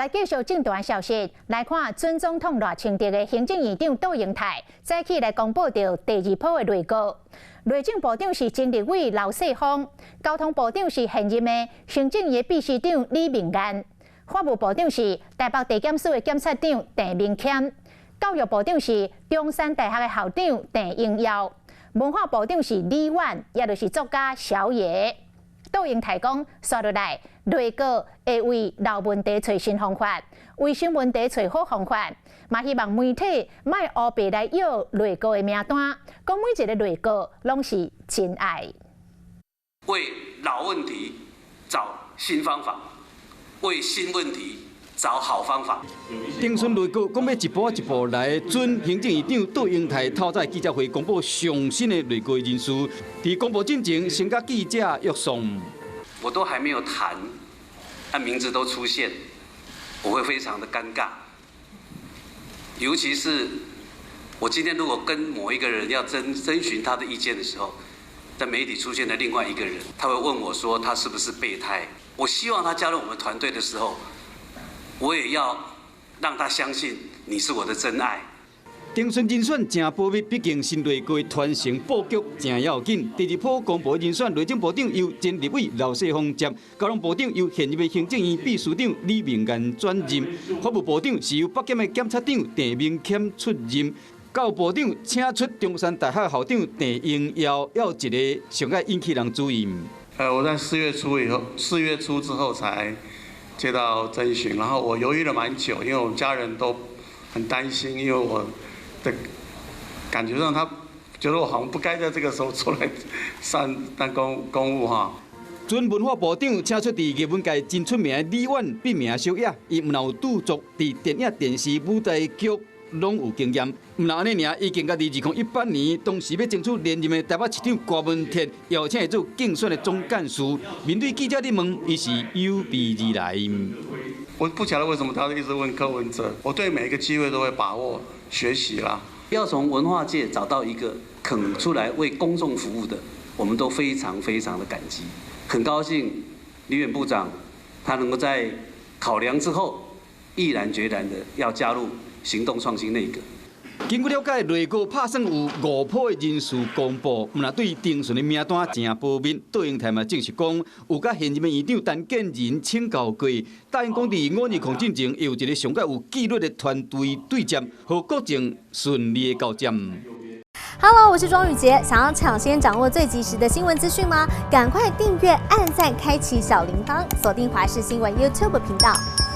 來繼續政壇消息，來看準總統賴清德的行政院長杜英泰，早起來公布著第二波的內閣。內政部長是前立委劉世芳，交通部長是現任的行政院秘書長李明彥，法務部長是台北地檢署的檢察長鄭明謙，教育部長是中山大學的校長鄭英耀，文化部長是李遠，也就是作家小野。杜英泰講，紲落來內閣會為老問題揣新方法，為新問題揣好方法，嘛希望媒體莫烏白來臆內閣的名單，講每一个內閣攏是真愛。為老問題找新方法，為新問題找好方法。頂順內閣講欲一步一步來，準行政院長杜英泰透早記者會公布上新的內閣人事，佇公布進前，先佮記者約束。我都還沒有談，但名字都出現，我會非常的尷尬。尤其是我今天如果跟某一個人要徵詢他的意見的時候，在媒體出現了另外一個人，他會問我說他是不是備胎？我希望他加入我們團隊的時候，我也要讓他相信你是我的真愛。頂順人選誠保密，畢竟新內閣團成布局誠要緊。第二波公布人選，內政部長由前立委劉世芳接，交通部長由現任的行政院秘書長李明彥轉任，法務部長是由北檢的檢察長鄭明謙出任，教育部長請出中山大學校長鄭英耀，猶一个上愛引起人注意。我在四月初以後，4月初之後才接到徵詢，然後我猶豫了蠻久，因為我們家人都很擔心，因為我的感覺上他覺得我好像不該在這個時候出來上當公務哈。準文化部長請出佇藝文界真出名的李遠，筆名小野，伊毋但有著作，佇電影、電視、舞台劇攏有經驗。毋但按呢爾，伊更佮佇2018年，當時欲爭取連任的台北市長柯文哲邀請伊做競選的總幹事。面對記者的問，伊是有備而來。我不曉得為什麼他一直問柯文哲，我對每一個機會都會把握學習啦。要從文化界找到一個肯出來為公眾服務的，我們都非常非常的感激。很高興李遠部長他能夠在考量之後，毅然決然的要加入行動創新內閣。根據了解，內閣拍算有五波的人事公布，毋但對頂順的名單誠保密。杜英泰嘛證實講，有佮現任的院長陳建仁請教過，答應講佇520進前，有一个上蓋有紀律的團隊對接，予國政順利的交接。 Hello，我是莊宇傑，想要搶先掌握最及時的新聞資訊嗎？趕快訂閱、按讚、開啟小鈴鐺，鎖定華視新聞 YouTube 頻道。